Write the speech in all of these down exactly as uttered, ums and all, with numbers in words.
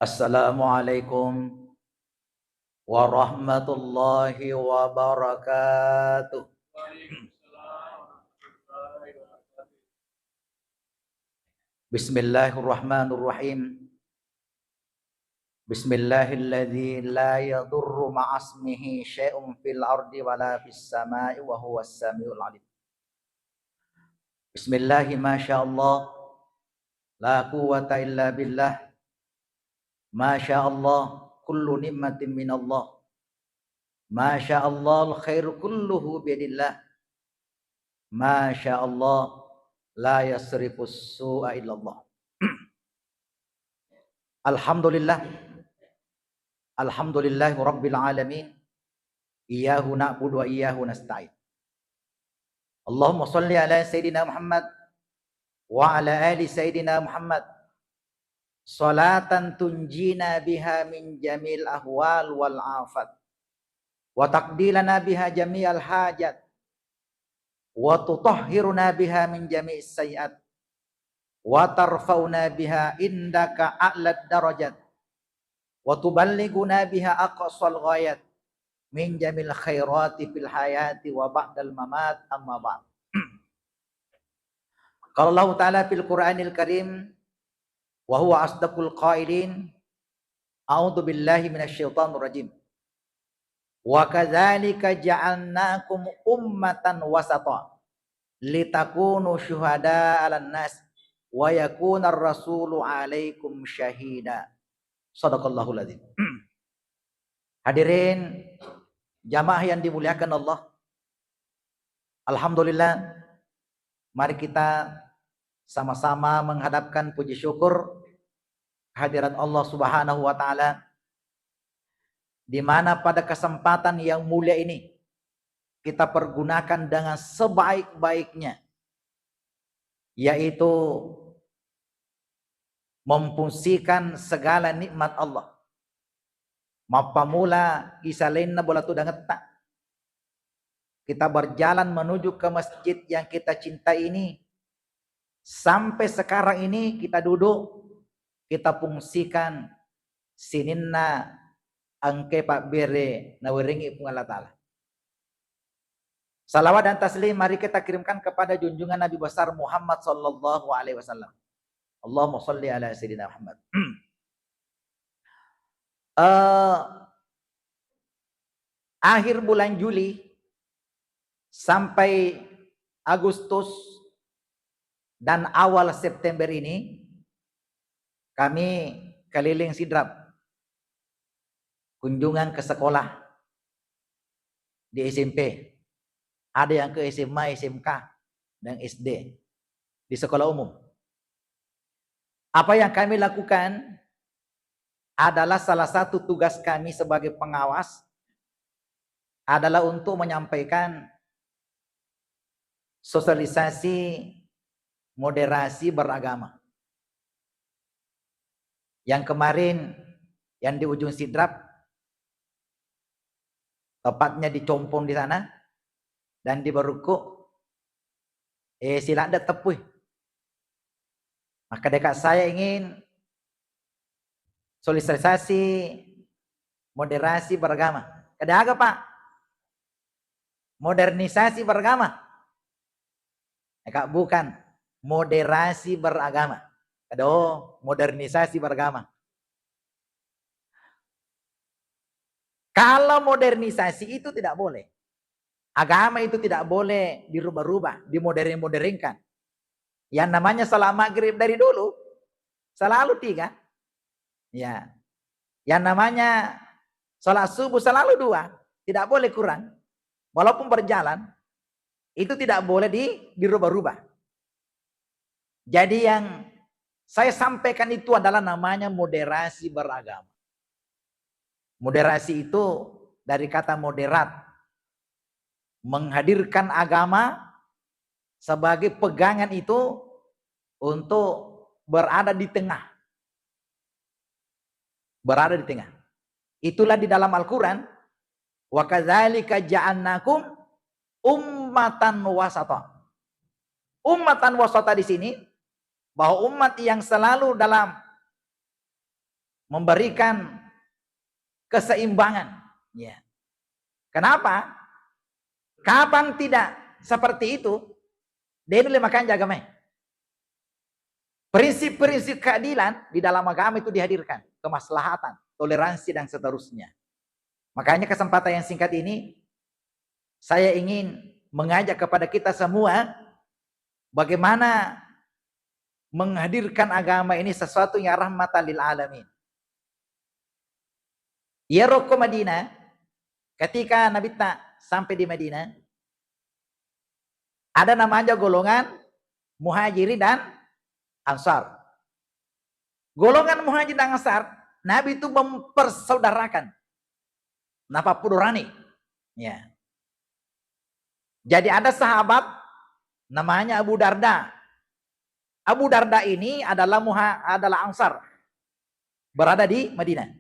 Assalamualaikum warahmatullahi wabarakatuh. Bismillahirrahmanirrahim. Bismillahilladzi la yadurru ma'asmihi syai'un fil ardi wala fis sama'i wa huwas samiul alim. Bismillahi masyaallah. La quwwata illa billah. Masyaallah, kullu ni'matin minallah. Masyaallah, al khairu kulluhu biyadillah. Masyaallah, la yasrifus su'a illallah. Alhamdulillah. Alhamdulillahi rabbil alamin. Iyyahu na'budu wa iyyahu nasta'in. Allahumma shalli ala Sayyidina Muhammad wa ala ali Sayyidina Muhammad. Salatan tunjina biha min jamil ahwal wal afat. Wa taqdilana biha jami'al hajat. Wa tutahhiruna biha min jami'is sayyi'at. Wa tarfa'una biha indaka a'lad darajat. Wa tuballighuna biha aqsal ghayat min jamil khairati fil hayati wa ba'dal mamat, amma ba'd. Qala Allahu ta'ala fil Qur'anil Karim, wa huwa asdaqul qailin, a'udzu billahi minasy syaithanir rajim. Wa kadzalika ja'alnakum ummatan wasata litakunu syuhada 'alan nas wa yakunar rasulu 'alaikum syahida. Sadaqallahul adzim. Hadirin jamaah yang dimuliakan Allah, alhamdulillah, mari kita sama-sama menghadapkan puji syukur kehadirat Allah Subhanahu wa Ta'ala, di mana pada kesempatan yang mulia ini kita pergunakan dengan sebaik-baiknya, yaitu memfungsikan segala nikmat Allah. Mappamula isalainna bola tudangetta, kita berjalan menuju ke masjid yang kita cintai ini, sampai sekarang ini kita duduk, kita fungsikan sininna engkae pabbere nawerengngi Puang Allah Ta'ala. Salawat dan taslim mari kita kirimkan kepada junjungan Nabi besar Muhammad sallallahu alaihi wasallam. Allahumma shalli ala Sayyidina Muhammad. Eh, akhir bulan Juli sampai Agustus dan awal September ini, kami keliling Sidrap, kunjungan ke sekolah di S M P, ada yang ke S M A, S M K, dan S D, di sekolah umum. Apa yang kami lakukan adalah, salah satu tugas kami sebagai pengawas adalah untuk menyampaikan sosialisasi moderasi beragama. Yang kemarin yang di ujung Sidrap, tepatnya di Compong di sana, dan di Barukku, eh, siladde teppui. Maka dekat saya ingin sosialisasi moderasi beragama. Kada aga, Pak? Modernisasi beragama. Eka, bukan, moderasi beragama. Kada, oh, modernisasi beragama. Kalau modernisasi itu tidak boleh. Agama itu tidak boleh dirubah-rubah, dimodern-modernkan. Yang namanya salat maghrib dari dulu selalu tiga. Ya. Yang namanya salat subuh selalu dua, tidak boleh kurang. Walaupun berjalan, itu tidak boleh di-, dirubah-rubah. Jadi yang saya sampaikan itu adalah namanya moderasi beragama. Moderasi itu dari kata moderat, menghadirkan agama sebagai pegangan itu untuk berada di tengah. Berada di tengah. Itulah di dalam Al-Quran, "Wa kadzalika ja'alnakum ummatan wasata." Ummatan wasata di sini, bahwa umat yang selalu dalam memberikan keseimbangan. Ya. Kenapa? Kapan tidak seperti itu, de' nulle makanja agamae. Prinsip-prinsip keadilan di dalam agama itu dihadirkan, kemaslahatan, toleransi, dan seterusnya. Makanya kesempatan yang singkat ini, saya ingin mengajak kepada kita semua, bagaimana menghadirkan agama ini sesuatu yang rahmatan lil alamin. Iyaro ko Madinah, ketika Nabitta sampai di Madinah, ada namanya golongan Muhajirin dan Ansar. Golongan Muhajirin dan Ansar, Nabi itu mempersaudarakan. Napappudorani. Ya. Jadi ada sahabat namanya Abu Darda. Abu Darda ini adalah muha-, adalah Ansar. Berada di Madinah.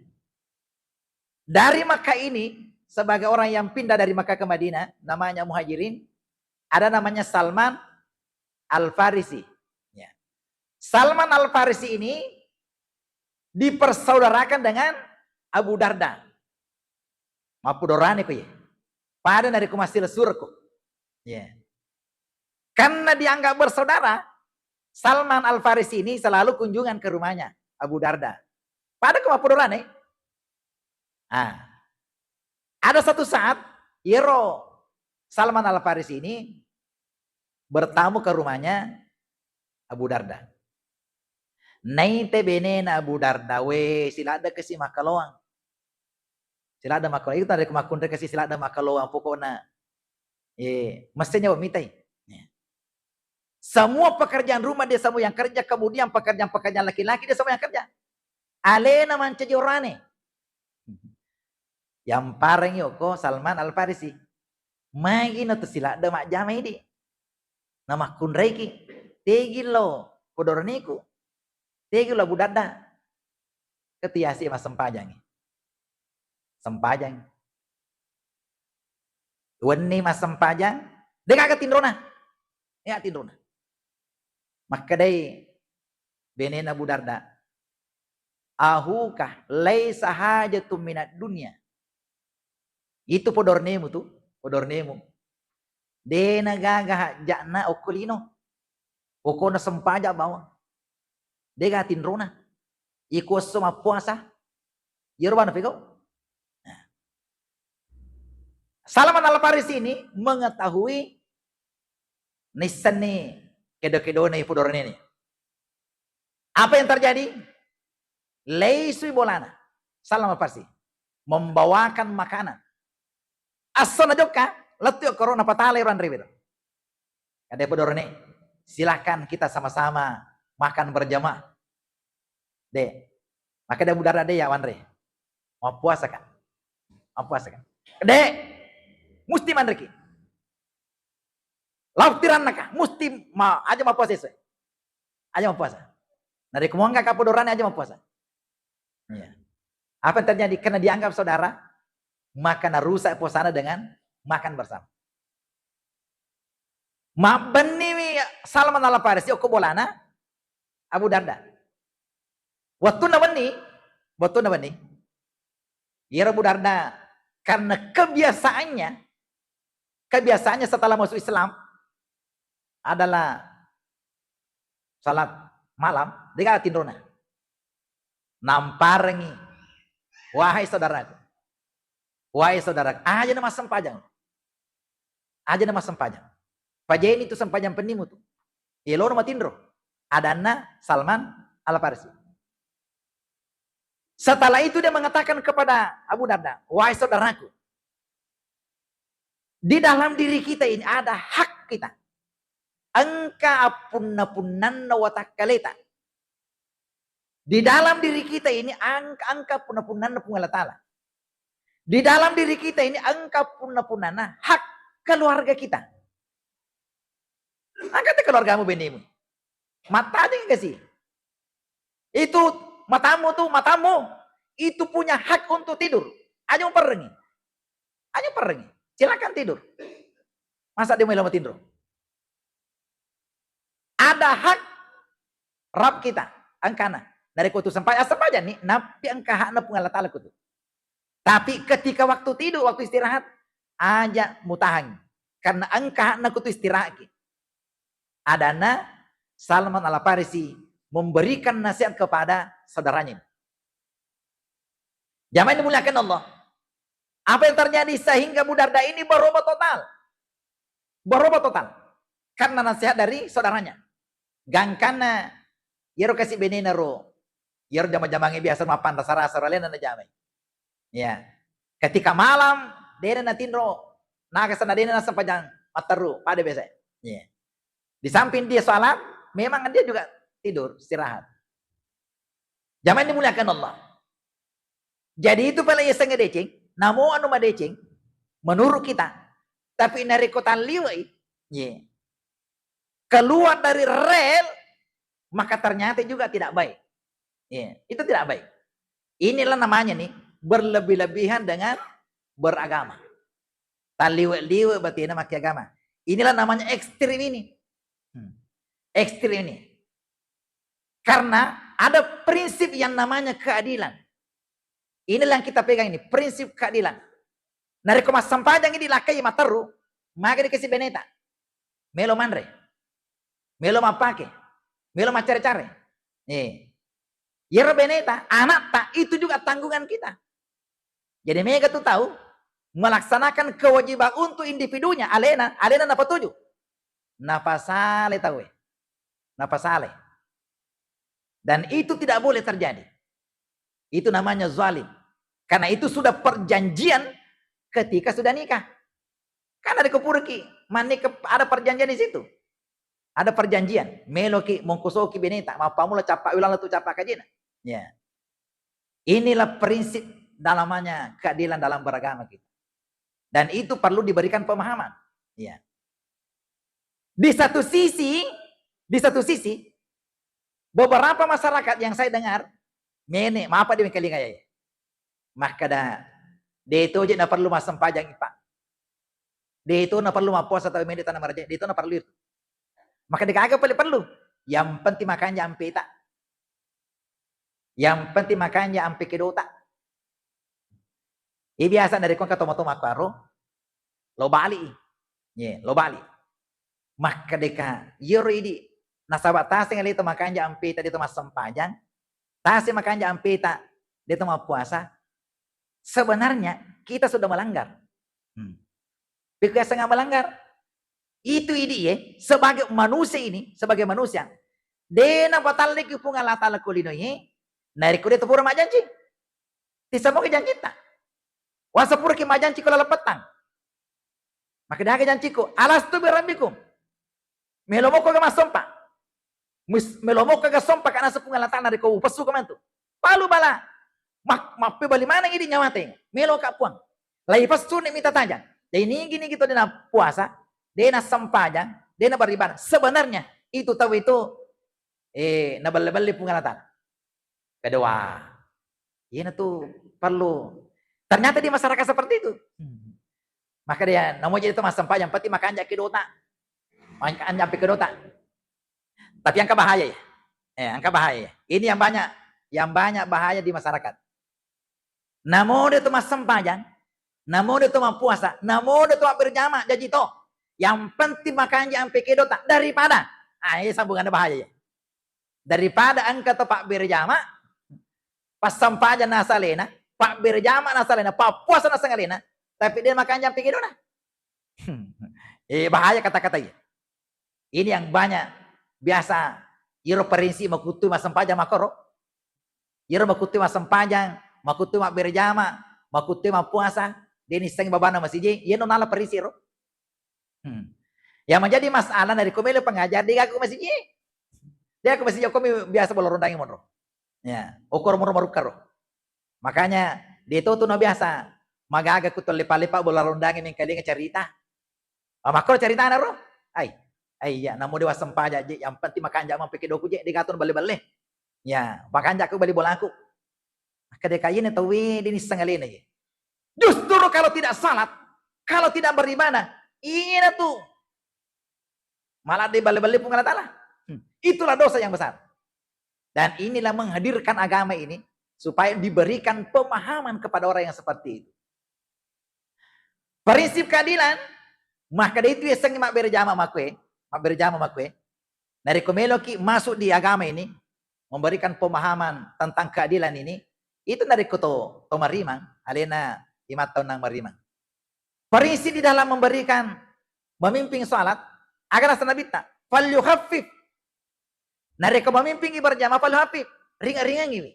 Dari Makkah ini, sebagai orang yang pindah dari Makkah ke Madinah, namanya Muhajirin, ada namanya Salman Al-Farisi. Ya. Salman Al-Farisi ini dipersaudarakan dengan Abu Darda. Mappudorani ko ye. Pada narekko massilessureng ko. Ya. Karena dianggap bersaudara, Salman Al-Farisi ini selalu kunjungan ke rumahnya, Abu Darda. Pada ko mappudorani. Ah. Ada satu saat, iyaro Salman Al-Farisi ini bertamu ke rumahnya Abu Darda. Naita benena Abu Darda, we, siladda kasi makkaloang. Siladda makkaloang. Itu tadi makkunrai kasi siladda makkaloang pokokna. Eh, mesti nyawa mitai. Ya. Semua pekerjaan rumah dia semua yang kerja, kemudian pekerjaan-pekerjaan laki-laki dia semua yang kerja. Alena mancaji orane. Yamparengngi okko Salman Al-Farisi. Magi na tu siladda majjama idi. Namakkunraiki. Tegi lo podoroniku. Tegi lo Abu Darda. Ketiasi massempajangi. Sempajang. Wenni massempajang, degaga tinrona. Ya tinrona. Makkedai benena Abu Darda, "Ahuka laisa hajatun minad dunya." Itu podornemu tu, podornemu. Dena gaga hajja'na okko lino. Pokokna sempajang bawang. Dega tinrona. Iko esso mappuasa. Iyaro bana pegau. Nah. Salman Al-Farisi ini mengetahui nissenni kedo-kedona ipodorneni. Apa yang terjadi? Leisui bolana. Salman Al-Farisi. Membawakan makanan. Assona jokka, lettu okkoro napatalai ranre bedo. Kada podorone, silakan kita sama-sama makan berjamaah. De, maka de Abu Darda de ya wanre. Mau puasa kan? Mau puasa kan? De, musti manreki. Lau tirannaka, musti ma, aja mau puasa sesuai. Aja mau puasa. Nari kumonga kapodorane aja mau puasa. Iya. Apa yang terjadi? Karena dianggap saudara, maka narusak puasana dengan makan bersama. Mabbenniwi Salman Al-Farisi okko bolana Abu Darda. Waktu nabenni, waktu nabenni, iyaro Abu Darda karena kebiasaannya, kebiasaannya setelah masuk Islam adalah salat malam, degaga tinrona. Namparengi, wahai saudaraku, wahai saudaraku, aja na massempajang, aja na massempajang. Pajeni tu sempajang pennimu tu. Elono matinro. Adanna Salman Al-Farisi. Setelah itu dia mengatakan kepada Abu Darda, wahai saudaraku, di dalam diri kita ini ada hak kita. Engka appunna-punnanna watakkaleta. Di dalam diri kita ini ang-, engka punna-punnanna Puang Allah Ta'ala. Di dalam diri kita ini engka punna-punnanna hak keluarga kita. Angkata keluargamu benemu. Mattajeng kasi. Itu matamu tu, matamu itu punya hak untuk tidur. Aja muperrengi. Aja muperrengi. Silakan tidur. Masa dia mau tinro? Ada hak Rabb kita, engkana. Narekko tu sempa-, assempajanni, nappi engka hakna Puang Allah Taala kutu. Tapi ketika waktu tidur, waktu istirahat, aja mutahang. Karena engka hakna kutu istirahatki. Adanna Salman Al-Farisi memberikan nasihat kepada saudaranya ini. Jamaah yang dimuliakan Allah. Apa yang terjadi sehingga Abu Darda ini berubah total? Berubah total. Karena nasihat dari saudaranya. Gangkanna, iyaro kasi benena ro, iyaro jama-jamangnge biasa mappanrasa-rasa ro, alena najamai. Ya. Ketika malam, dena natinro, naga sana dena nasempajang matteru, pada biasa. Ya. Di samping dia salat, memang dia juga tidur, istirahat. Jamaah yang dimuliakan Allah. Jadi itu pale yasengnge deceng, namo anu madeceng, menurut kita. Tapi narekko talliwai, ye, keluar dari rel, maka ternyata juga tidak baik. Ye, itu tidak baik. Inilah namanya nih, berlebih-lebihan dengan beragama. Talliwe-liwe batena makkeagama. Inilah namanya ekstrim ini. Hmm. Ekstrim ini. Karena ada prinsip yang namanya keadilan. Inilah yang kita pegang ini, prinsip keadilan. Narekko massempajang idi lakkai matteru, maga dikasi beneta. Melo manre. Melo mappake. Melo maccare-care. Eh. Iyaro beneta, anakta, itu juga tanggungan kita. Jadi mega tu tau melaksanakan kewajiban untuk individunya, alena, alena napatuju. Napasale tauwe. Napasale. Dan itu tidak boleh terjadi. Itu namanya zalim. Karena itu sudah perjanjian ketika sudah nikah. Kan ada kepurki, manik ada perjanjian di situ. Ada perjanjian, meloki mongkosoki beneta, mappammula cappa wilang tu cappa kajena. Ya. Inilah prinsip dalamnya keadilan dalam beragama kita. Dan itu perlu diberikan pemahaman. Ya. Di satu sisi, di satu sisi, beberapa masyarakat yang saya dengar, mene, maapa di mengkalinga ya. Makkada, de to je na perlu massempajang, Pak. De to na perlu mappuasa tau mede tanah maraja, de to na perlu itu. Maka de gaga pale perlu. Yang penting makanja ampeta. Yang penting makanja ampe kedota. Eh, biasa dari kong katomo-tomo aku aro, lo bali. Ye, lo bali. Makkadeka, yero idi, nasaba taseng ale to makanja ampeta de to massempajang, taseng makanja ampeta de to mappuasa, sebenarnya kita sudah melanggar. Hmm. Biasa nggak melanggar. Itu idi ye, sebagai manusia ini, sebagai manusia, de napatalliki Puang Allah Taala ko linoe, narekko de to pura majjanci. Tisamoga jancinta. Wasa puraki majjanci ko laleng pettang. Maka de aga jancikku, alastu birabbikum. Melo mokko ga massompa. Mus-, melo mokko ga sompa ka naseng Puang Allah Taala narekko upessu ka mantu. Palu bala. Mak-, mappebali maneng idi nyawate. Melo ka Puang. Lai pessuni mita tajang. Jadi nigi-nigi to dena puasa, dena sempajang, dena beribadah. Sebenarnya itu tau itu, eh, nabelle-belle Puang Allah Taala. Kedua, iyana tu perlu. Ternyata di masyarakat seperti itu. Hmm. Maka dia, namo jadi tu massempajang, peti makanja kedota. Makanja ampe kedota. Tapi angka bahaya ya. Eh, angka bahaya ya. Ini yang banyak, yang banyak bahaya di masyarakat. Namo dia tu massempajang, namo dia tu mappuasa, namo dia tu berjamaah, jaji to. Yang penting makanja ampe kedota daripada. Ah, ini sambungannya bahaya ya. Daripada engka to pabbere jama, passampajang nasalena, pabbere jama nasalena, pappuasa nasangalena, tapi de makanja ampe kedona. Eh, bahaya kata-kata iya. Ini yang banyak biasa iro parinsi makuttu massempajang makoro. Iro makuttu massempajang, makuttu mabbere jama, makuttu mappuasa, de nissengi babana masiji, iyano nala parinsi ro. Hmm. Yang menjadi masalah dari komelo pengajar de gaga masiji. De gaga masiji, komi biasa bola rondangi monro. Ya, okor moro marukkaro. Makanya de to tu no biasa magaga ku tolle pale pa bola rondangi mengkalinga cerita. Ah, makkoro ceritana ro. Ai. Ai iya, namo dewa sempaja je, yang penting makanja ampe kedoku je, de gaga tu balle-balle. Ya, makanja aku bali bolaku. Maka de kayene tauwe de nisseng alena je. Justru kalau tidak salat, kalau tidak beribadah, ina tu malah de balle-balle Puang Allah Taala. Hmm. Itulah dosa yang besar. Dan inilah menghadirkan agama ini supaya diberikan pemahaman kepada orang yang seperti itu. Prinsip keadilan, maka itu yasengnge mabbere jama makue, mabbere jama makue. Narekko meloki masuk di agama ini, memberikan pemahaman tentang keadilan ini, itu narekko to, to marimang, alena lima tahun nang marimang. Prinsip di dalam memberikan, memimpin salat, aga naseng Nabitta, "Falyukhaffif." Narekko memimpingi berjamaah, "Falyukhaffif." Ringa-ringangiwi.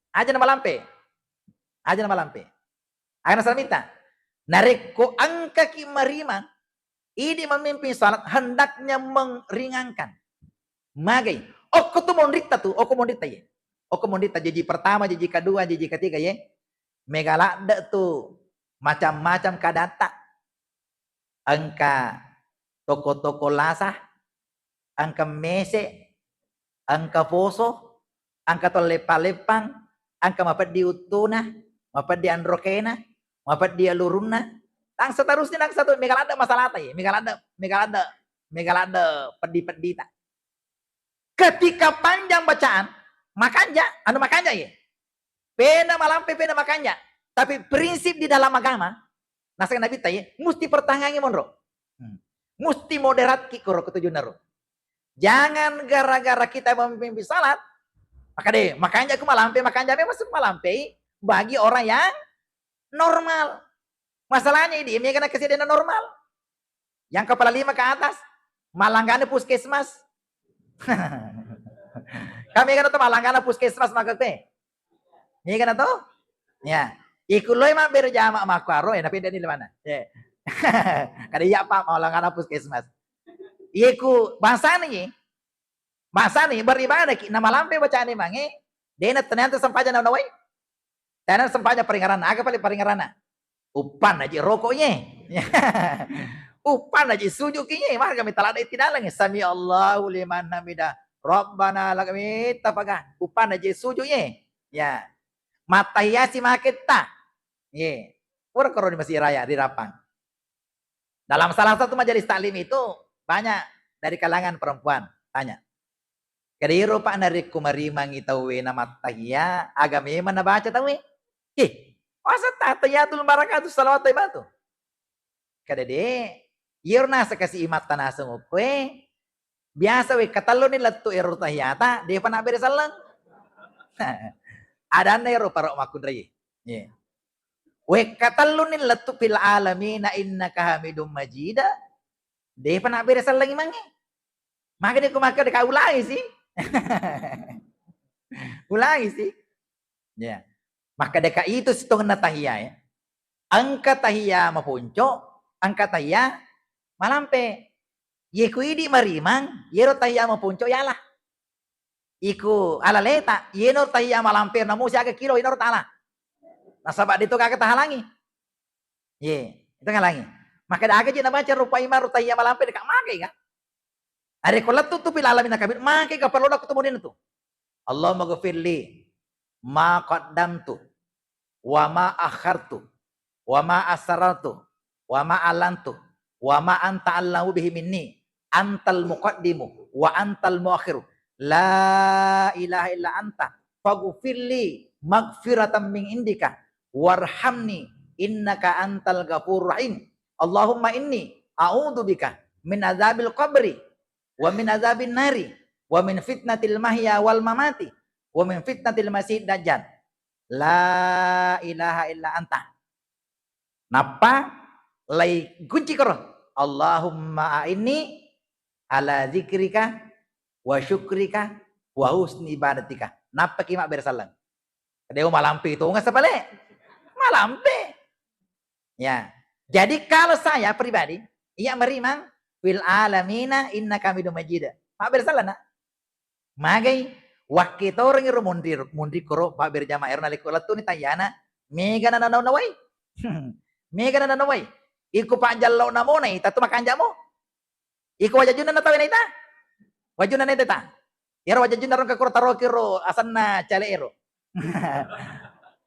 Aja na malampe. Aja na malampe. Aga naseng Nabitta, narekko engkaki marimang, idi memimpin salat, hendaknya meringankan. Magai. Okko tu monritta tu, okko monritta ye. Okko monritta jaji pertama, jaji kedua, jaji ketiga ye. Mega ladde tu macam-macam kadatta. Engka toko-toko lasa, engka mese, engka poso, engka to leppa-leppang, engka mapeddi uttuna, mapeddi anrokena, mapeddi alurunna, dan seterusnya, dan seterusnya. Mega ladde masalata ye, mega ladde, mega ladde, mega ladde peddi-peddita. Ketika panjang bacaan, makanja, anu makanja ye. Pena malampe, pena makanja. Tapi prinsip di dalam agama, naseng Nabitta ye, musti pertahangangi monro. Hmm. Musti moderatki koro ketujuh naro. Jangan gara-gara kita memimpin salat, maka deh, makanja aku malampe, makanja memang malampe bagi orang yang normal. Masalahnya ini, mega na kesiapan normal. Yang kepala lima ke atas, malanggana puskesmas. Kami kan tuh malanggana puskesmas maka teh. Iya kan tuh? Ya. Iku loi mabbere jama makkuaro, ya, tapi dia di mana? Ya. Kada iya, Pak, malanggana puskesmas. Iku bangsana ye. Bangsana beribadaki, na malampe bacane mange, dena tenanta sempajang na nawai. Tena sempajang paringeranna, aga paling paringeranna? Uppanna je rokok ye. Uppanna je suju ki ye, marga mi talada itidaleng. Sami Allahu liman hamida. Rabbana lakamitta paga. Uppanna je suju ye. Ya. Mattahiyasi maketta. Ye. Pura koroni masih raya di rapang. Dalam salah satu majelis taklim itu banyak dari kalangan perempuan tanya, "Kada iro, Pak, narekko marimangi tauwe na mattahiya, aga memang nabaca tauwe?" "Ih, masa tahiyatul barakatuh salawat taibatu?" Kada de, iyaro naseng kasi imatta naseng okkoe, biasa wekka telluni lettu ero tahiyata, depa nabbere selleng. Adanna ero paro makkunrai. Iya. Wekka telluni lettu fil alamina innaka hamidum majida, depa nabbere selleng imangnge. Makanya ku makkeda ka ulangi sih. Ulangi sih. Ya. Makkeda ka itu sitongenna tahiyya ya. Engka tahiyya maponco, engka tahiyya malampe. Ye ku idi marimang, yero tahiyya maponco yala. Iku alaleta, yeno tahiyya malampe namu siaga kilo inaro tala. Nasaba deto gaga tahalangi. Ye, itu ngalangi. Maka da aga je nabaca rupa imaro tahiyya malampe deka magai ga. Are ko lettu tu fil alamin kabir, magai ga parlo aku tu modena tu. Allahumma ghfirli ma qaddamtu wa ma akhartu wa ma asrartu wa ma alantu wa ma anta allamu bihi minni, antal muqaddimu wa antal muakhiru, la ilaha illa anta, faghfirli maghfiratan min indika, warhamni innaka antal ghafurur rahim. Allahumma inni a'udzubika min adzabil qabri wa min adzabin nari wa min fitnatil mahya wal mamati wa min fitnatil masih dajjal. La ilaha illa anta. Nappa lai kunci koro. Allahumma a'inni ala dzikrika wa syukrika wa husni ibadatika. Nappa ki mabbere selleng. Dewa malampe itu nggak sepele. Malampe. Ya. Jadi kalau saya pribadi, iya merimang fil alamina innaka hamidum majid. Mabbere selleng, nak. Magai, wakke toreng ro munri, munri koro pabbere jama ero nalikko lettuni tayyana, mega na nanau nawai. Mega na nanau nawai. Iko pajjallo namona ita tu makanjamo. Iko wajajunna natawe naita. Wajunna naita ta. Ero wajajunna ro kakuro taroki ro asanna cale ero.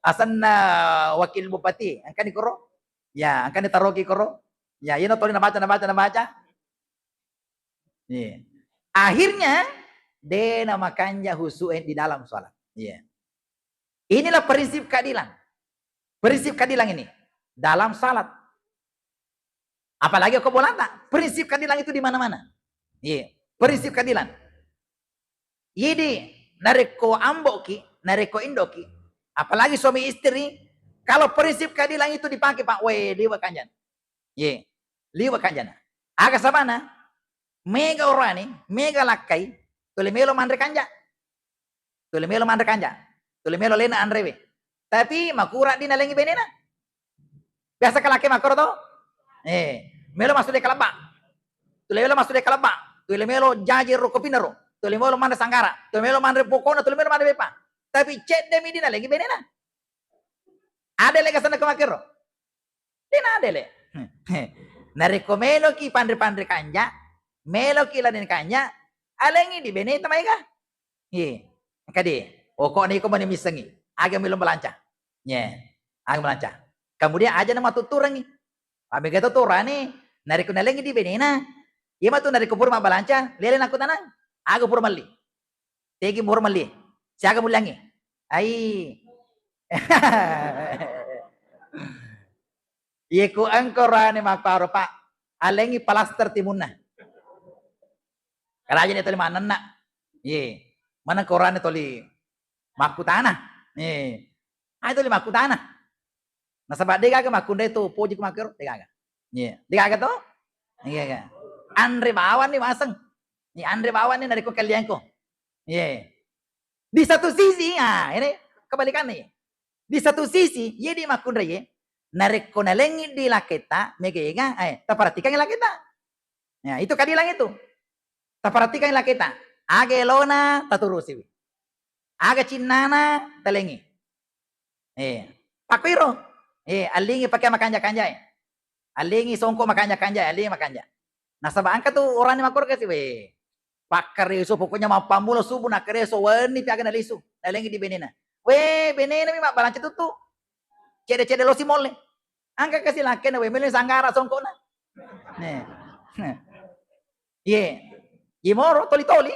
Asanna wakil bupati, angkani koro. Ya, angkani taroki koro. Ya, ino toli nabaca, nabaca, nabaca. Iya. Akhirnya de na makanja husu e di dalam sholat. Iya. Inilah prinsip keadilan. Prinsip keadilan ini dalam salat. Apalagi ko bolata, prinsip keadilan itu di mana-mana. Iya, prinsip keadilan. Jadi, narekko amboki, narekko indoki, apalagi suami istri, kalau prinsip keadilan itu dipakai, Pak, weh, liwe kanjana. Iya, liwe kanjana. Aga sabana, mega orani, mega lakkai, tuli melo manre kanja. Tuli melo manre kanja. Tuli melo lena anrewe. Tapi makura di nalengi benena. Biasa kalake makoro to? Eh, melo massude kalabba. Tuli melo massude kalabba. Tuli melo jaji ro kopinaro. Tuli melo manre sanggara. Tuli melo manre pokona, tuli melo manre bepa. Tapi cedde mi di nalengi benena. Ada lega sana kemakero. Dena ada le. Narekko meloki panre-panre kanja, meloki ladeni kanja, alengi di beneta maega. Iya. Engka di, pokokna iko mani missengi. Aga melo melanca. Nye. Aga melanca. Kemudian aja nama tutturangi. Pamega to torane, narekko nalengi di benena. Iya matu narekko pura mabbalanca, lele nakko tanang. Aga pura melli. Tegi pura melli. Siaga mulliangi. Ai. Iya ku engko rane makkaro, Pak. Alengi palaster timunna. Karaja ni toli manenna. Iya. Mana korane toli makkutana. Iya. Ai toli makkutana. Nasaba de gaga makkunrai to poji ku makkero, de gaga. Iya. De gaga to? Iya, iya. Anre bawang ni maseng. Iya, anre bawang ni narekko kalianko. Iya. Di satu sisi, ah, ini kebalikannya. Di satu sisi, iya di makkunrai, narekko nalengi di laketa, mega-ega, eh, taperhatikan laketa. Ya, itu keadilan itu. Taperhatikan laketa. Aga elona taturusiwi. Aga cinnana talengi. Eh, pakkuiro. Eh, allingi pakai makanja-kanjai. Allingi songko makanja-kanjai, allingi makanja. Nasaba engka tu orangni makkoro kasi, we. Pakkareso pokoknya mappammula subuh nakkareso wenni pi aga nalisu. Nalengi di benena. We, benena mi mabbalanca tuttu. Cede-cede losi molle. Engka kasi lakkena we melo sanggara songkona. Nih. Ye. Ye moro toli-toli.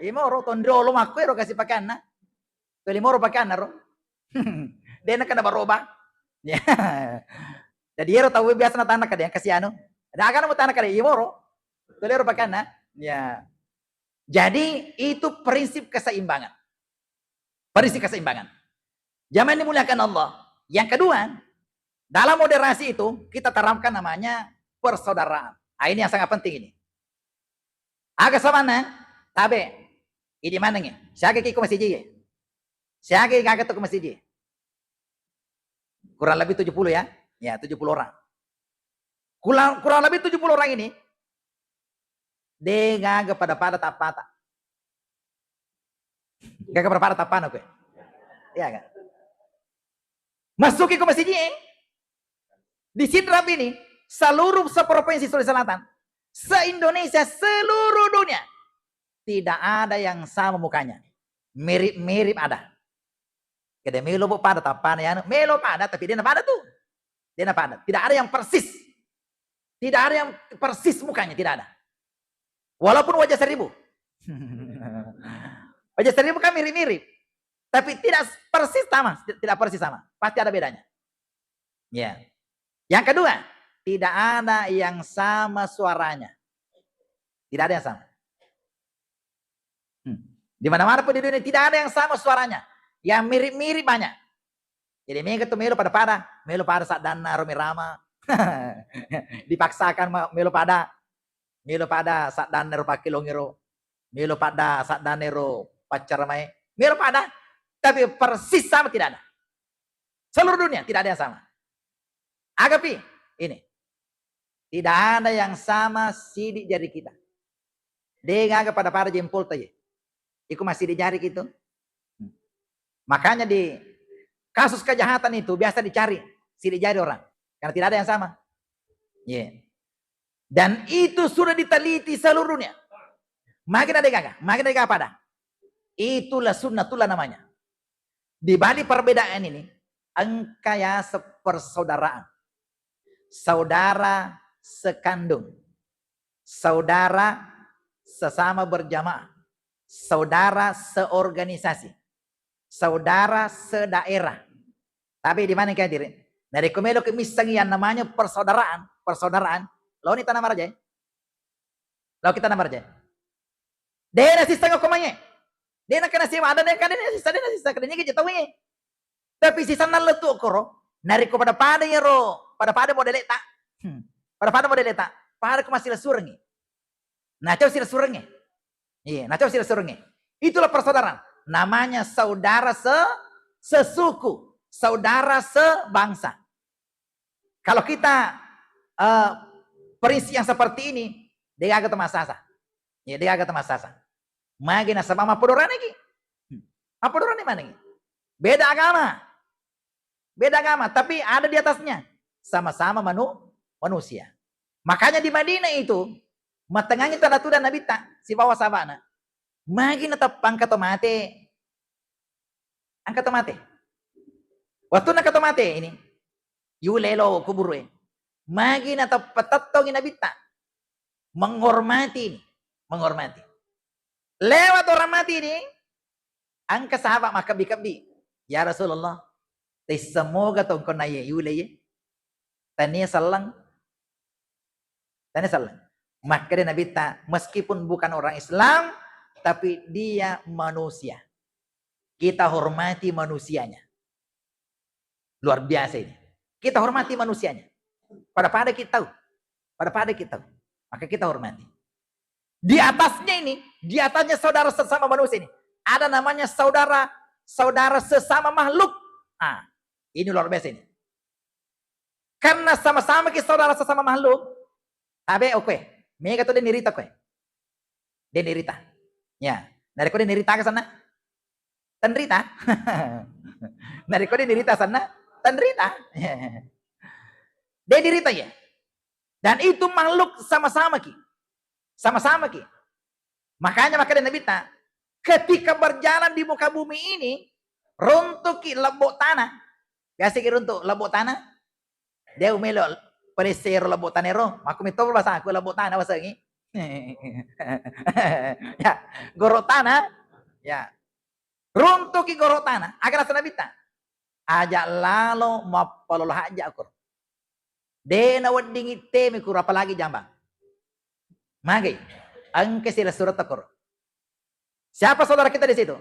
Ye moro tonriolo makkuero kasi pakanna. Toli moro pakanna ro. Dena kana baroba. Ya. Jadi ero tau biasa natanaka de kasi anu. Ada agana mutanaka de ye moro. Toli ero pakanna. Ya. Jadi itu prinsip keseimbangan. Prinsip keseimbangan. Jamaah yang dimuliakan Allah. Yang kedua, dalam moderasi itu kita terapkan namanya persaudaraan. Ah, ini yang sangat penting ini. Aga samanna, tabe. Idi manengi. Siaga ki ko masiji. Siaga gaga to ko masiji. Kurang lebih tujuh puluh ya. Ya, tujuh puluh orang. Kurang, kurang lebih tujuh puluh orang ini de gaga pada-pada tappata. Gaga pada-pada tappana kowe. Iya kan? Masuki ko masiji, eh? Di Sidrap ini, seluruh seprovinsi Sulawesi Selatan, se-Indonesia, seluruh dunia, tidak ada yang sama mukanya. Mirip-mirip ada. Kede melo bo pada tappana ya, melo pada tapi dena pada tu. Dena pada. Tidak ada yang persis. Tidak ada yang persis mukanya, tidak ada. Walaupun wajah seribu. Wajah seribu kan mirip-mirip. Tapi tidak persis sama, tidak persis sama. Pasti ada bedanya. Ya. Yang kedua, tidak ada yang sama suaranya. Tidak ada yang sama. Hmm. Di mana-mana pun di dunia tidak ada yang sama suaranya. Yang mirip-mirip banyak. Jadi mega tu melo pada-pada, melo pada saddanna Romi Rama. Dipaksakan ma-, melo pada. Melo pada saddanna ro pakkelongero. Melo pada saddanna ro paccaramae. Melo pada. Tapi persis sama tidak ada. Seluruh dunia tidak ada yang sama. Agapi ini. Tidak ada yang sama sidik jari kita. De gaga pada-pada jempol ta ye. Iku masih di jari gitu. Hmm. Makanya di kasus kejahatan itu biasa dicari sidik jari orang. Karena tidak ada yang sama. Iya. Dan itu sudah diteliti seluruhnya. Makin ada gaga, makin ada gaga pada. Itulah sunnatullah namanya. Di balik perbedaan ini, engka yaseng persaudaraan. Saudara sekandung. Saudara sesama saudara seorganisasi, saudara sedaerah. Tapi di mana ki, hadirin? Narekko meloki misseng yang namanya persaudaraan, persaudaraan, laoni Tanah Maraja. Lao kita Tanah Maraja. De' nasisseng okko mae. De' nakkeda siwa ada, de' nakkeda sissa, de' nasissa, kada niga je tauwe. Tapi sisanna lettu okkoro, narekko pada-pada iyaro, pada-pada modele'ta. Hmm. Pada-pada modele'ta. Pada ko massilesurengngi. Nacau silesurengnge. Iya, nacau silesurengnge. Itulah persaudaraan. Namanya saudara se-, sesuku, saudara sebangsa. Kalau kita, eh, prinsip yang seperti ini, de' gaga to massasa. Ya, de' gaga to massasa. Magi nasaba mappodo orane ki. Hmm. Mappodo orane manengi. Beda agama. Beda agama, tapi ada di atasnya. Sama-sama manu-, manusia. Makanya di Madinah itu, matengngangi tana tudang Nabitta sibawa sahaba'na. Magi nateppa engka to mate. Engka to mate. Wettunna engka to mate ini, yulai lao kuburu'e. Magi nateppa tettongi Nabitta. Menghormati ini. Menghormati. Lewat orang mati ini, engka sahabat makkebbi-kebbi, "Ya Rasulullah, tisseng moga to engka naye yulai ye? Tania selleng." Tania selleng. Makkeda Nabitta, "Meskipun bukan orang Islam, tapi dia manusia. Kita hormati manusianya." Luar biasa ini. Kita hormati manusianya. Pada-pada kita tahu. Pada-pada kita tahu. Maka kita hormati. Di atasnya ini, di atasnya saudara sesama manusia ini, ada namanya saudara, saudara sesama makhluk. Ah, ini luar biasa ini. Karena sama-sama ki saudara sesama makhluk, tabe oke. Mega to de' nirita koe. De' nirita. Ya, narekko de' nirita ke sana, tenrita. Narekko de' nirita sana, tenrita. De' nirita ya. Dan itu makhluk sama-sama ki. Sama-sama ki. Makanya, makanya Nabitta, ketika berjalan di muka bumi ini, runtuki lebbo tanah. Biasa ki runtu lebbo tanah. Dia umelo pelesero lebbo tanah ro. Makku mito bahasa aku lebbo tanah bahasa ini. Ya, goro tanah. Ya. Runtuki goro tanah, aga naseng Nabitta? Aja lalo mappalolo hajja koro. De' nawedding ittemi koro, apalagi jambang. Magai, engka silessuretta koro. Siapa saudara kita di situ?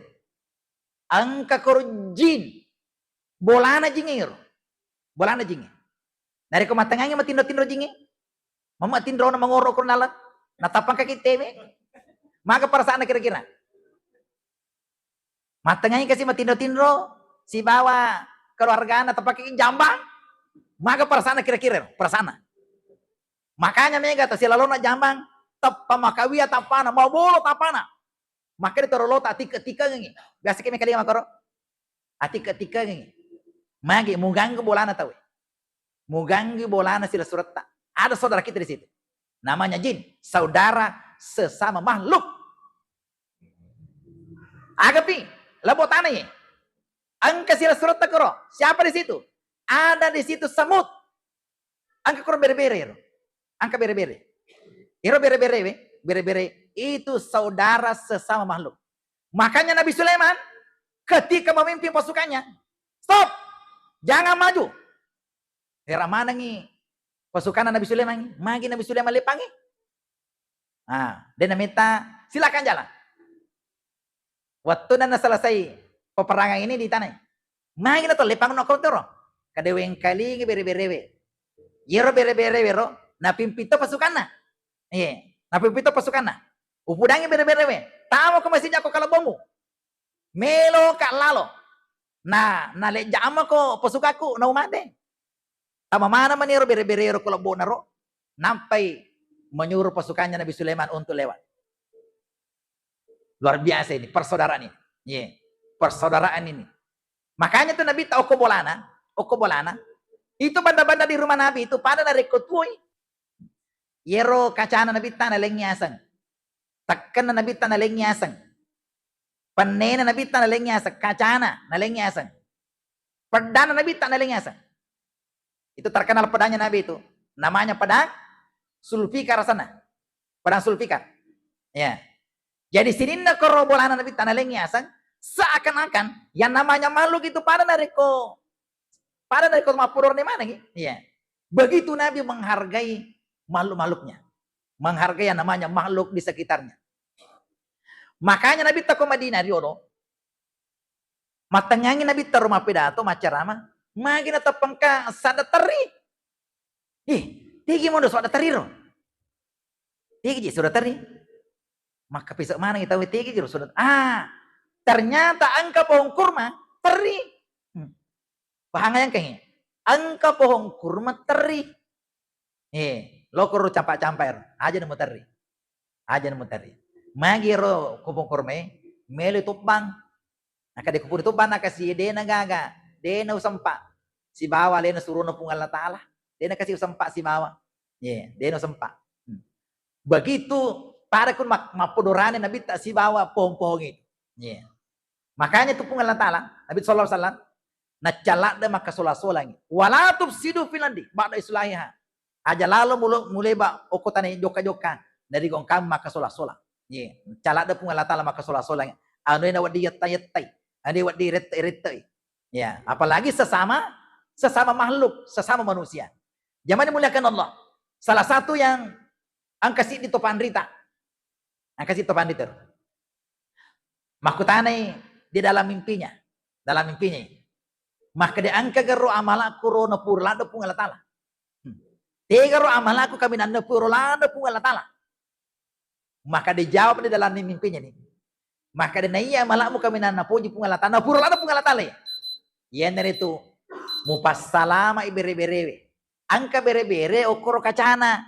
Engka koro jin. Bolana jingnge ro. Bolana jingnge. Narekko mattengngangi matinro-tinro jingnge, mama tinrona mangoro koro nala, natappa engka ki teme. Maga perasaanna kira-kira? Mattengngangi kasi matinro-tinro sibawa keluargana, tappa ki jambang. Maga perasaanna kira-kira? Perasaanna. Makanya mega to silalona jambang, tappa makawia tappana, mabolo tappana. Makkeda toro lota atikka-tikkangengi. Biasa ki mega lima koro. Atikka-tikkangengi. Magi muganggu bolana tauwe. Muganggu bolana silessuretta. Ada saudara kita di situ. Namanya jin, saudara sesama makhluk. Agapi, lebbo tanah ye. Engka silessuretta koro. Siapa di situ? Ada di situ semut. Engka koro bere-bere ro. Engka bere-bere. Iro bere-bere we, bere-bere itu saudara sesama makhluk. Makanya Nabi Sulaiman ketika memimpin pasukannya, "Stop! Jangan maju!" Era manengi pasukanna Nabi Sulaiman, magi Nabi Sulaiman lepangi. Ah, de' nametta, "Silakan jalan." Wettunna naselesai peperangan ini ditanai, "Magi na to lepang nokko toro?" Kada wengkalingi bere-berewe. Yero bere-berewe ro, napimpitto pasukanna. Iya, napimpitto pasukanna. Upudangi bere-berewe, "Tama ko masija ko kalebbomu. Melo ka lalo. Na, nalejjama ko pasukaku, naumate." Tama mana mani ro bere-bere ro ko lebbona ro, nampai menyuruh pasukannya Nabi Sulaiman untuk lewat. Luar biasa ini, persaudaraan ini. Iya, persaudaraan ini. Makanya tuh Nabi tahu okko bolana, okko bolana. Itu benda-benda di rumah Nabi itu pada narekko tuoi. Yero kacana Nabitta nalengngi aseng. Tekkenna Nabitta nalengngi aseng. Pennena Nabitta nalengngi aseng. Kacana nalengngi aseng. Peddanna Nabitta nalengngi aseng. Itu terkenal pedangnya Nabi itu. Namanya pedang Sulfikar sana. Pedang Sulfikar. Ya. Jadi sininna koro bolana Nabitta nalengngi aseng, seakan-akan yang namanya makhluk itu pada narekko, pada narekko mappodorani manengngi. Iya. Begitu Nabi menghargai makhluk-makhluknya, menghargai yang namanya makhluk di sekitarnya. Makanya Nabitta ko Madinah riolo, mattengngangi Nabitta ro mappidato, maccarama, magi nateppengka sadda terri. Ih, tegi mondo sadda terri ro. Tegi ji sadda terri. Makkapisek maneng tau tegi ji ro sadda. Ah, ternyata engka pohon kurma terri. Hmm. Pahang yang kengi. Engka pohon kurma terri. Eh, lokoro campa-campa ero. Aja nemu terri. Aja nemu terri. Magi ero pohon kurma e, melo tobbang. Nakkeda kupuri tobbang, nakasi dena gaga, dena usempa sibawa alena surona Puang Allah Ta'ala. Dena kasi usempa sibawa. Ye, dena usempa. Hmm. Begitu pada kun mak-, mappodorani Nabitta sibawa pohon-pohon itu. Ye. Makanya tu Puang Allah Ta'ala, Nabi sallallahu alaihi wasallam, naccaladde makkasola-solangi. Wala tufsidu fil ardi ba'da islahiha. Aja lalo mulo-, muleba okko tane jokka-jokka, narigo engka makkasola-sola. Ye, caladde Puang Allah Ta'ala makkasola-sola. Anu ena wedding yetta-yettai, anu wedding rette-rettai. Ya, apalagi sesama, sesama makhluk, sesama manusia. Jamaah dimuliakan Allah. Salah satu yang engka siddi to panrita. Engka siddi to panrita. Makkutanai di dalam mimpinya, dalam mimpinya. Makkeda, engka garo amalakku ro napura ladde Puang Allah Ta'ala. Hmm. Tega ro amalakku kaminang napura ladde Puang Allah Ta'ala. Maka dijawab di dalam mimpinya ni. Maka de naiya amalakmu kaminang napoji Puang Allah Ta'ala, napura ladde Puang Allah Ta'ala ya. Iyanaritu mupassalamai bere-berewe. Engka bere-bere okkoro kacana.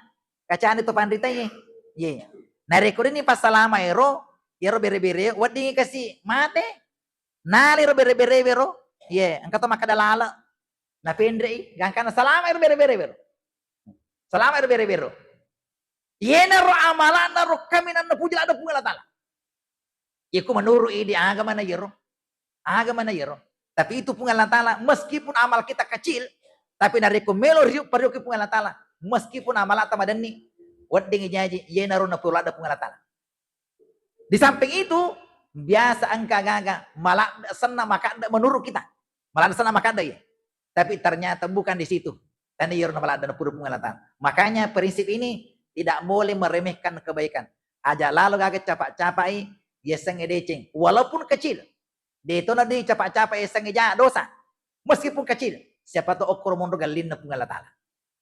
Kacana to panrita ye. Ye. Narekko deni passalama ero, yero bere-bere weddingi kasi mate. Naliro bere-berewe ro. Ye, engka to makkeda lale. Napenrei, gangkana salama ero bere-berewe ro. Salama ero bere-bere ro. Yenaro amalana ro kaminang napuji ladde Puang Allah Ta'ala. Iku menurut idi agama na yero. Agama na yero. Tapi itu Puang Allah Ta'ala, meskipun amal kita kecil, tapi narekko melo riuk parioki Puang Allah Ta'ala, meskipun amalata madenni, wedding jaji, yenaro napura ladde Puang Allah Ta'ala. Di samping itu, biasa engka gaga maladde senna makadde menurut kita. Maladde senna makadde ya. Tapi ternyata bukan di situ. Tadi yero maladde napura Puang Allah Ta'ala. Makanya prinsip ini tidak boleh meremehkan kebaikan. Aja lalo gaga capa-capai yasengnge deceng, walaupun kecil. De to na dicapa-capa yasengnge ja dosa. Meskipun kecil, siapa tahu okkoro monro gallinna Puang Allah Ta'ala.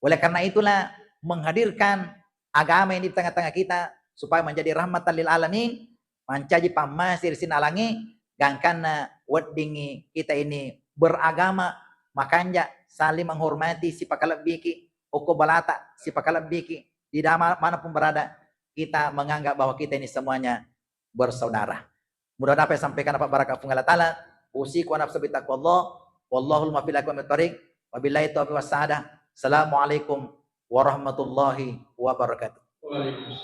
Oleh karena itulah menghadirkan agama ini di tengah-tengah kita supaya menjadi rahmatan lil alamin, mancaji pammase ri sinalangi, gangkanna weddingi kita ini beragama, makanja saling menghormati, sipakalebbiki, okko balata, sipakalebbiki, di dama-, manapun berada, kita menganggap bahwa kita ini semuanya bersaudara. Mudah-mudahan apa yang sampaikan dapat barokah Puang Allah Ta'ala. Usikum wa nafsi bitaqwallah. Wallahul muwaffiq ila aqwamit thariq. Wabillahi taufiq was sa'adah. Assalamualaikum warahmatullahi wabarakatuh. Waalaikumsalam.